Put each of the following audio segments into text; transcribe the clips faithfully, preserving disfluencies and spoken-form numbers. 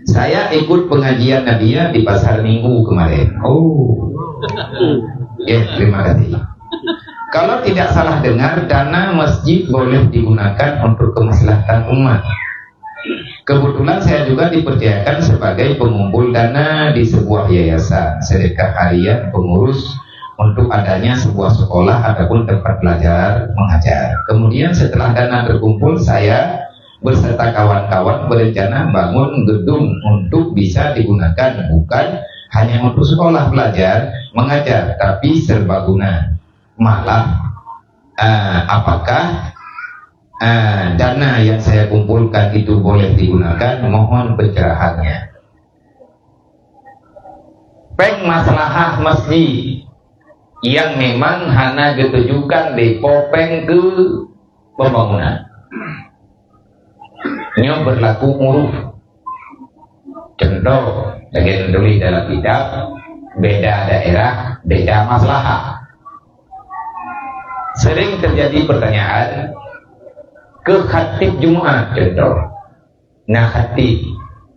Saya ikut pengajian Nadia di Pasar Minggu kemarin. Oh. Ya, terima kasih. Kalau tidak salah dengar, dana masjid boleh digunakan untuk kemaslahatan umat. Kebetulan saya juga dipercayakan sebagai pengumpul dana di sebuah yayasan, sedekah harian, pengurus untuk adanya sebuah sekolah ataupun tempat belajar mengajar. Kemudian setelah dana terkumpul, saya beserta kawan-kawan berencana bangun gedung untuk bisa digunakan bukan hanya untuk sekolah belajar, mengajar, tapi serbaguna. Malah, eh, apakah, eh, dana yang saya kumpulkan itu boleh digunakan? Mohon pencerahannya. Peng maslahah masjid yang memang hana geutujukan depo peng keu pembangunan. Nyoe berlaku uruf. Contoh, lagèe tulis dalam kitab, beda daerah, beda maslahah. Sering terjadi pertanyaan, keu khatib Jumat, contoh. Nah, khatib,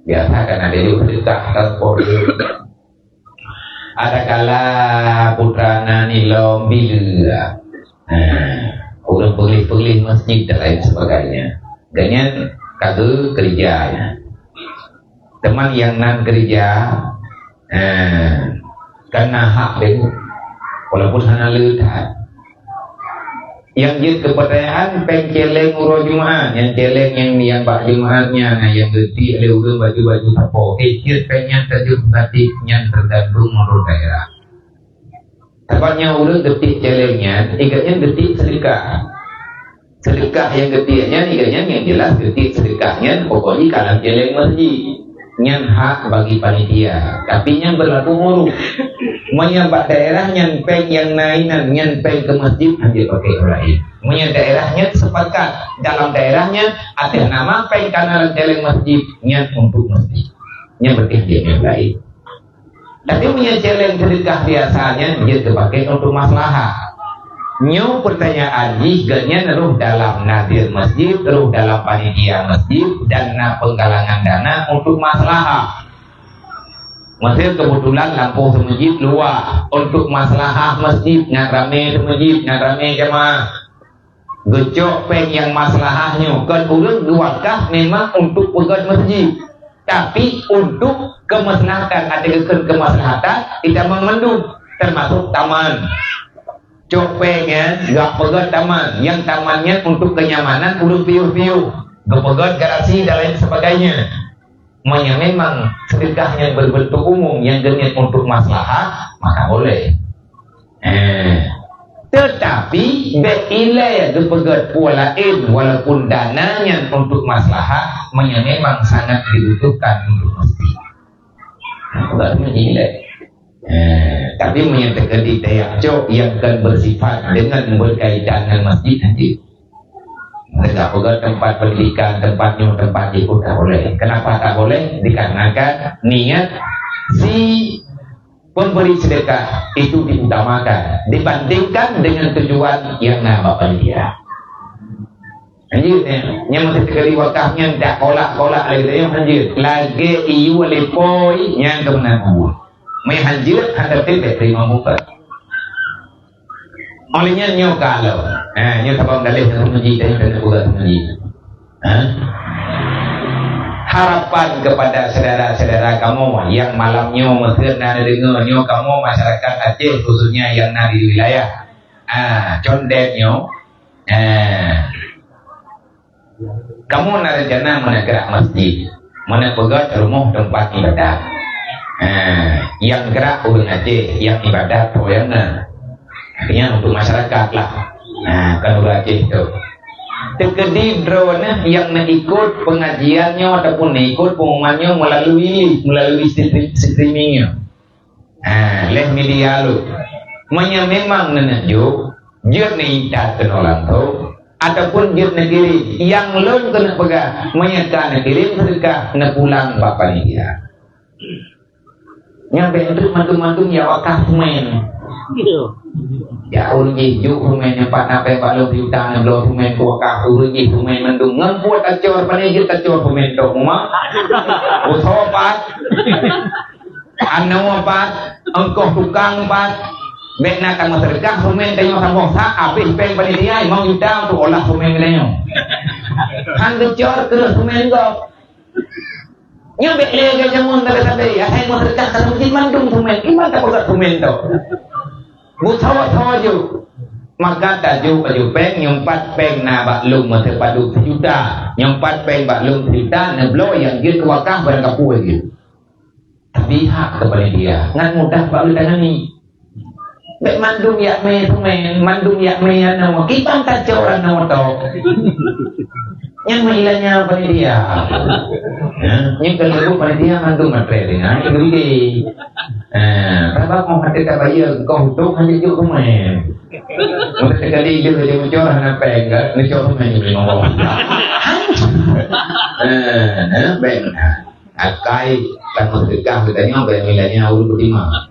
biasa kan ada juga sedekah, kan, Adakala putra na nilom bila. Ha, ureueng peugléh-peugléh masjid dan lain sebagainya. Gobnyan ka geukeureuja nyan. Teuma nyang nan keureuja, ha, kan na hak lé, walaupun hana le that. Nyang jeuet keu peutanyaan péng céléng uroe Jumat, nyang céléng nyang, nyang bak Jumat nyan, nyang geutiek lé ureueng baju-baju sapo. Eh, jeuet péng nyan tajeuet beusatik, nyan teugantung nurot daerah. Sabab nyang ureueng geutiek céléng nyan, ingat nyan geutiek seudeukah. Seudeukah nyang geutiek nyan, ingat nyan nyang jeulaih geutiek seudeukah nyan, pokok jih ka lam céléng masjid. Nyan hak bagi panitia, tapi nyan beurlaku uruf. Meunyoe bak daerah nyan péng nyang na inan, nyan péng keu masjid, hanjeuet pakai ureueng laén. Meunyoe daerah nyan sepakat, dalam daerah nyan ateueh nama péng ka na lam céléng masjid, nyan untuk masjid. Nyan berarti hanjeuet nyang laén. Tapi meunyoe céléng seudeukah biasa nyan jeuet geupaké untuk maslahah. Nyoe peutanyaan jih, gobnyan rôh dalam nadir masjid, rôh dalam panitia masjid, dan na penggalangan dana untuk maslahah. Miseu keubeutulan lampôh seumeujid luwah untuk maslahah masjid, nyan ramé seumeujid, nyan ramé jamaah. Geucok péng nyang maslahah nyoe kon ureueng geuwakaf memang untuk peugöt masjid, tapi untuk keumaslahatan, até geukheun keumaslahatan, geutamong mandum, teumasok taman. Cok péng nyan geupeugöt taman, nyang taman nyan untuk keunyamanan ureueng piôh-piôh, geupeugöt garasi dan lain sebagainya. Meunyoe memang seudeukah nyang beubentuk umum nyang geuniet untuk maslahah, maka boleh. Eh, teutapi bék ilée geupeugöt peue laén walaupun dana nyan untuk maslahah, meunyoe memang sangat dibutuhkan untuk masjid. Nah, bukan ilée. Eh, tapi meunyoe teukeudi tajak cok nyang kon bersifat dengan berkaitan ngon masjid, hanjeuet. Teuka peugöt tempat pendidikan, tempat nyoe, tempat jih pun tak boleh. Kenapa tak boleh? Dikarenakan niat si pemberi sedekah itu diutamakan dibandingkan dengan tujuan nyang na bak panitia. Hanjeuet nyan, nyang meuteukali wakaf nyan dak kolak-kolak lagèe nyan hanjeuet. Lagèe iyue lipoi nyang keumeunang buet. Meuhanjeuet hana teuntèe teurimong bungkôh. Óh lheueh nyan nyoe ka lom. Ha, nyoe saban daleh nyang seumeujih, dan nyang buka seumeujih. Ha? Harapan kepada saudara-saudara kamoe nyang malam nyoe meukeuen na neudeungoe nyoe, kamoe masyarakat Aceh khususnya nyang na di wilayah, ha, Condet nyoe. Ha. Kamoe na rencana meunan grak masjid, meunan peugöt rumoh teumpat ibadat. Ha, nyang grak ureueng Aceh, nyang ibadat ho nyang na. Artinya untuk masyarakat lah. Ha, kan ureueng Aceh tu. Teukeudi droeneuh nyang neuikot pengajian nyoe ataupun neuikot pengumuman nyoe melalui, melalui stream-, streaming nyoe. Ha, lheueh media lôn. Meunyoe memang neuneuk jok, jeuet neuintat keunoe langsong, ataupun jeuet neukirém. Nyang lôn keuneuk peugah, meunyoe ka neukirém seudeukah, neupulang bak panitia. Nyan bék enteuk mandum-mandum ya wakaf seumén. Ya, ureueng jih juk rumen nyang pat na péng bak lôn sijuta, na bloe rumen keu wakaf, ureueng jih rumen mandum. Ngon buet tacor, pane jeuet tacor rumen tok muma. Usaha pat. Anoe pat, eungkoh tukang pat. Bèk na ka meuseudeukah rumen tanyoe saboh sak, habéh péng panitia limong juta untuk olah rumen tanyoe. Han geucor keu rumen gob. Nyoe bèk lé lagèe jameun sabe-sabe, asai meuseudeukah ka meucit mandum rumen, iman ka peugah rumen tu. Beusawa-sawa ju. Maka tajuk baju péng, nyoe pat péng na bak lôn meuteupadu sijuta. Nyoe pat péng bak lôn sijuta, neubloe nyang jeuet wakaf barang kapue jih. Tapi hak keu panitia, ngan mudah bak geutangani. Bèk mandum yak mé rumen, mandum yak mé anoe, kiban tacok anoe tok. Nyan meuilanya panitia. Ha, nyan keuneuk panitia mandum matre dengan gede. Ha, sabab mau hati tabayar kau tu hanya juk rumen. Mesti sekali dia kerja muncul hana péng kan, ni cok rumen ni ngomong. Ha, ha, bèk. Akai, kan merdeka katanya, bèk milanya urut berdima.